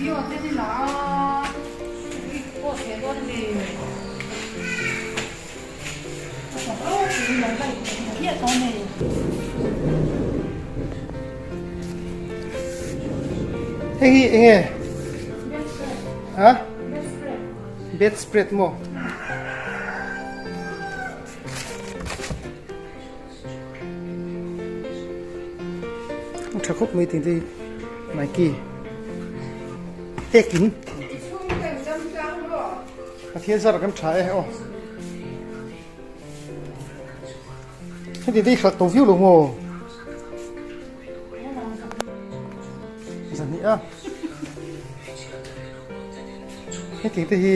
Hei hi enge? Ha? Bed spread maw? Tha khawp mai tih te Nike ekin Pathian zar kan tha e aw Heti te i hralh to viau lo maw? Zahnih a. Heti te hi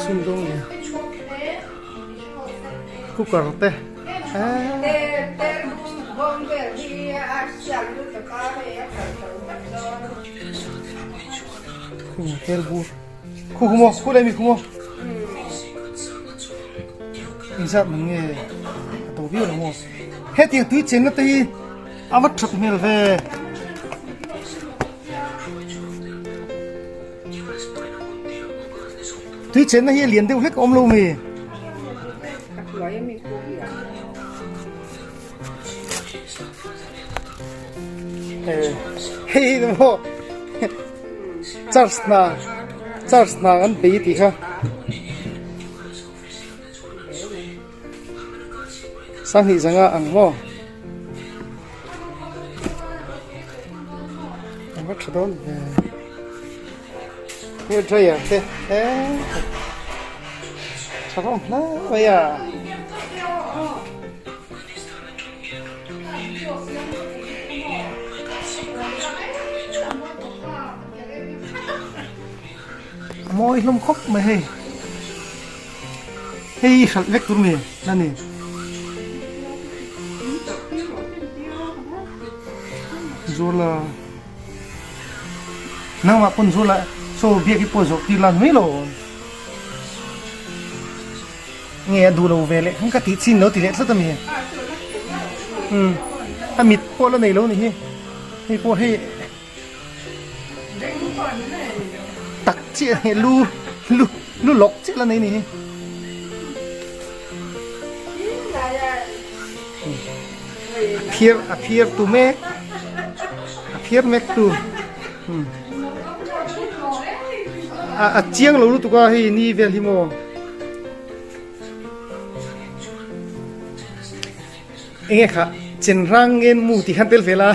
Sumdawng nge cooker te eee tel bur khu khu maw khu lai mi khu maw engzat man nge a to viau lo maw hetiang tui chenna te hi a va that hmel ve. Tui chenna hi a lian deuh hlek a awm lo mi? Hei hi maw church hna church hna an bei tih kha. Sanghnih zanga ang maw? An va tha dawn ve. Hair dryer te he tha rawng hle mai a. A mawi hlawm khawp mai hei. Hei hralh vek tur nge a ni. Zuala nangmah pawn Zuala saw biak hi pawh zawh tir lan mai lo nge a duh lo ve leh khan ka tih chin lo ti leh tlat a mi. Umm a mit pawh la nei lo ni hi hei pawh hei. Tak chiah hi lu lu lu lawk chiah la nei ni hi. A phiar a phiar tu mek a phiar mek tu a a chiang lo lutuk a hei ni vel hi maw. Enge kha chenrang ngen mu tih khan tel ve la.